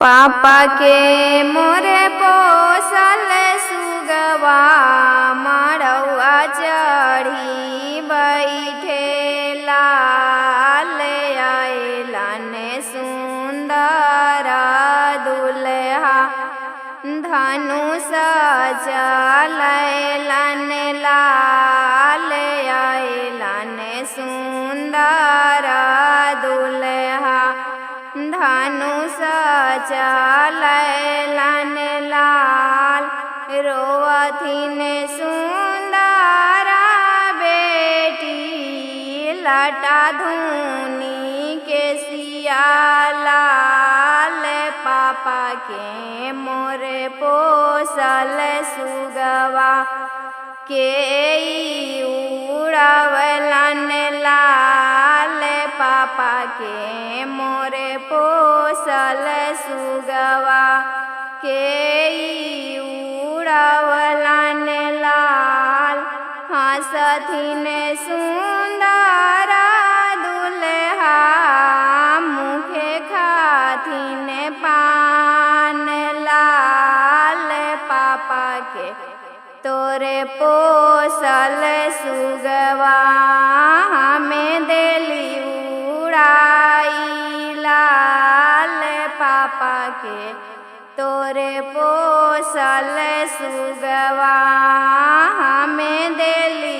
पापा के मोरे पोसल सुगवा मड़ौआ चढ़ी बैठे लाल आयलन सुंदर दुल्हा धनुष चलैलन लाल आयलन सुंदर दुल्हा धनुष चलैलन लाल रोवथिन सुंदर बेटी लटा धुनी के सिया लाल पापा के मोरे पोसल सुगवा के उड़वलन लाल पापा के मोरे पोसल सुगवा के उड़वलन लाल हंसथिन सुंदर दुल्हा मुखे खाथिन पान लाल पापा के तोरे पोसल सुगवा हमें देली उड़ाई लाल पापा के तोरे पोसल सुगवा हमें देली।